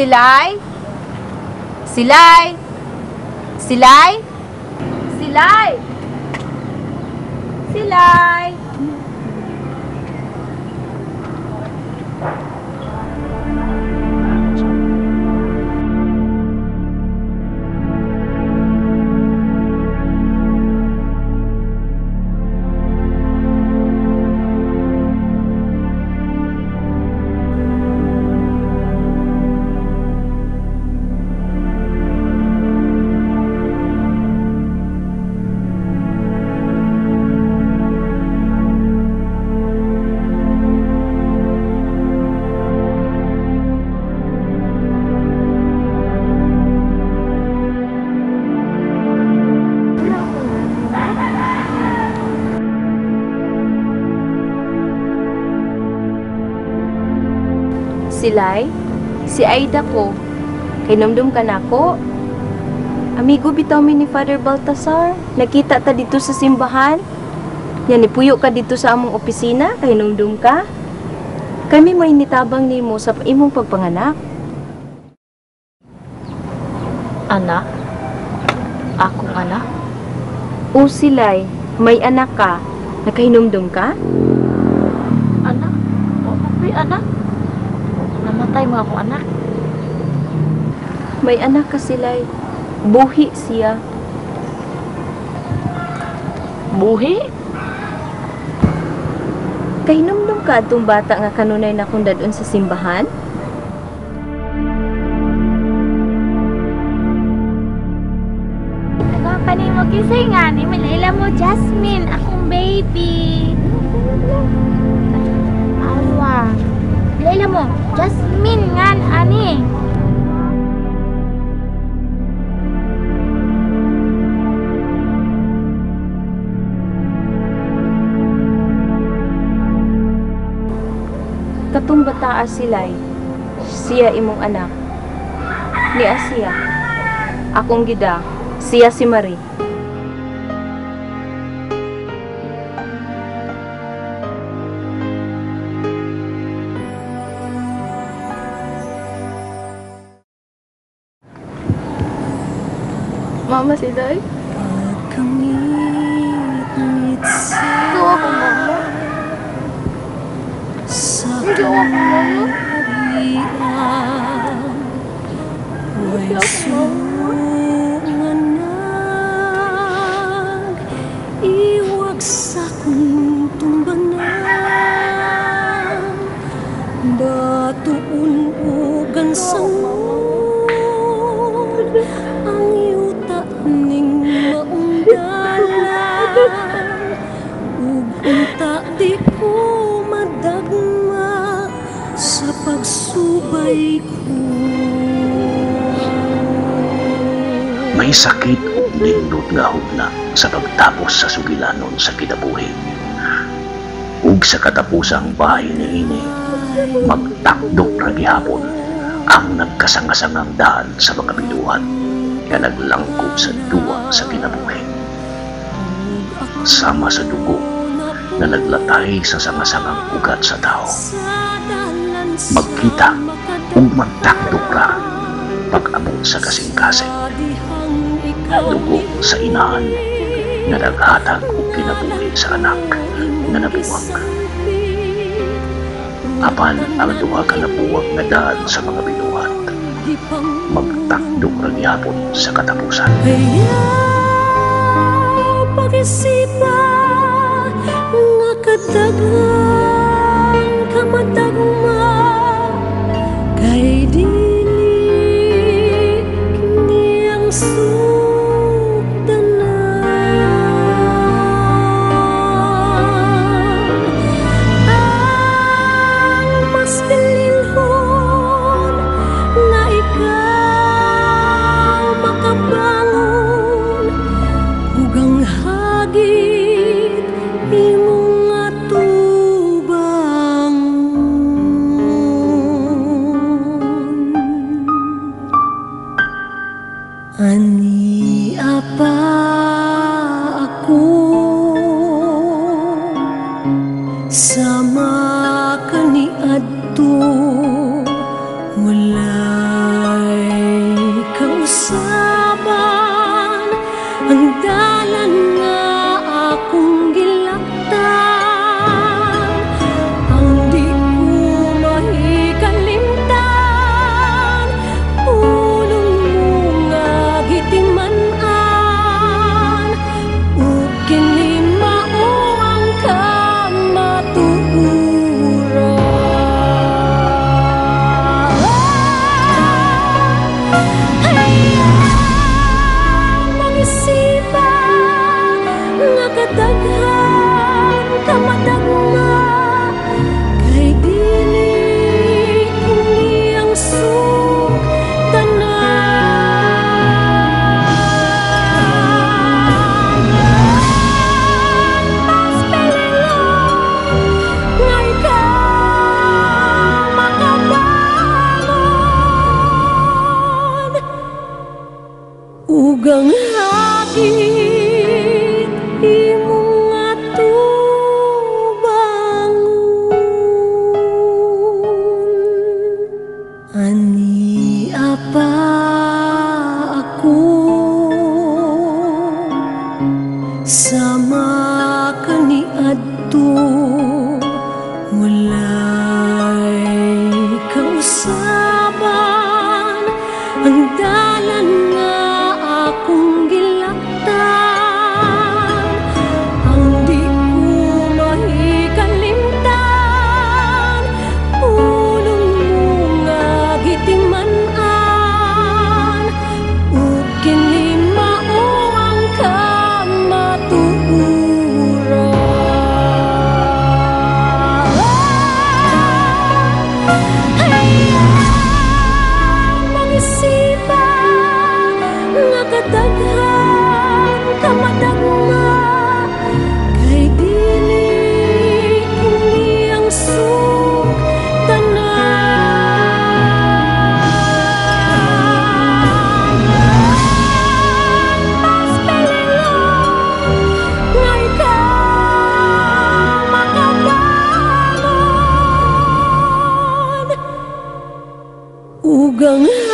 Silay? Silay? Silay? Silay? Silay? Silay, si Aida ko. Kay numdum ka nako. Amigo bitaw mi ni Father Baltasar. Nakita ta dito sa simbahan. Nya nipuyo ka dito sa among opisina, kay numdum ka. Kami may nitabang nimo sa imong pagpanganak. Anak? Akong anak? O Silay, may anak ka. Nakahinumdum ka? Anak? O, ako'y anak? Namatay mo akong anak. May anak ka, Silay. Buhi siya. Buhi? Kahinumdum ka atong bata nga kanunay na kong dadon sa simbahan? Nagpa ni mo kisay nga ni Manila mo Jasmine, akong baby. Awa. Laila mo, Jasmine nga ani. Katong bataa silay, siya imong anak. Niya siya. Akong gida, siya si Marie. Mama, Silay? Ikaw ako, Mama. Ikaw ako, Mama. Ikaw ako, Mama. May sakit o nindot nga hugna sa pagtapos sa sugilanon sa kinabuhi. Ug sa katapusang bahay niini, magtakdok ra gihapon ang nagkasangasangang daan sa mga binuhat nga naglangkob sa duwa sa kinabuhi. Sama sa dugo na naglatay sa sangasangang ugat sa tao. Magkita ug magtakdok ra pag-abot sa kasing-kasing. Dugo sa inahan nga naghatag og kinabuhi sa anak nga nabuwag. Apan ang duha ka nabuwag nga daan sa mga binuhat, magtakdok ra gihapon sa katapusan. Pag-isipa nga kadaghan ka madagma kay dili kini ang sugdanan. Ang mas bililhon nga ikaw makabangon ug ang hagi Ug ang